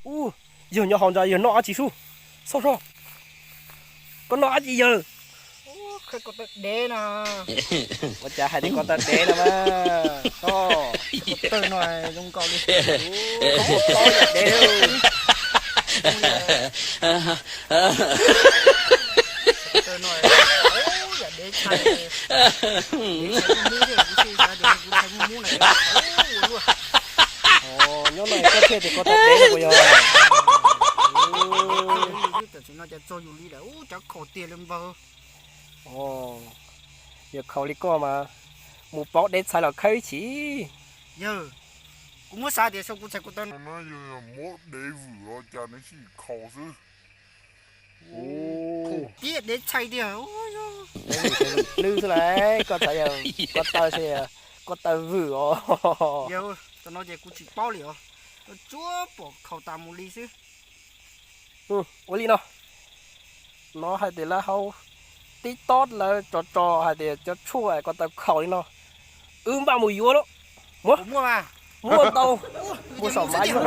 Ub, yawg nyob hauv ntsa, yawg noj dab tsi sub? Xauj soj, koj noj dab tsi yawg? Ua cas hais tias ko taw dev no mas, ko taw no zoo nkaus li, koj puas paub yam dev? Ko taw no, yam dev tshais, dev tshais muaj mub thiab, kuv xav tias kuv tshais muaj mub na, ua luaj. Nyob no koj thiaj tias ko taw dev no puas yog? Tam sim no cas txog yus li lawm, ub, cov khaus tiag li npawg. Yog khaus li koj mas mus pauv dev tshais los khawb ib chim. Yawg, kuv muab xav tias sau kuv tshais ko taw no, yog muab dev vwm los cas nws tsis khaus xwb. Tiab dev tshais tiag. Dev vwm xwb lauj, koj txhais yog ko taw, ko taw vwm os. Yawg, tam no ces kuv tsis paub li os, tsuab pom khaus tas mus li xwb. Ua li no, no hais tias lawv hauv TikTok lawv tso tso hais tias cov tshuaj ko taw khaus li no, wb npaj mus yuav lauj. Muab, muab tau, mus saum mav yuav.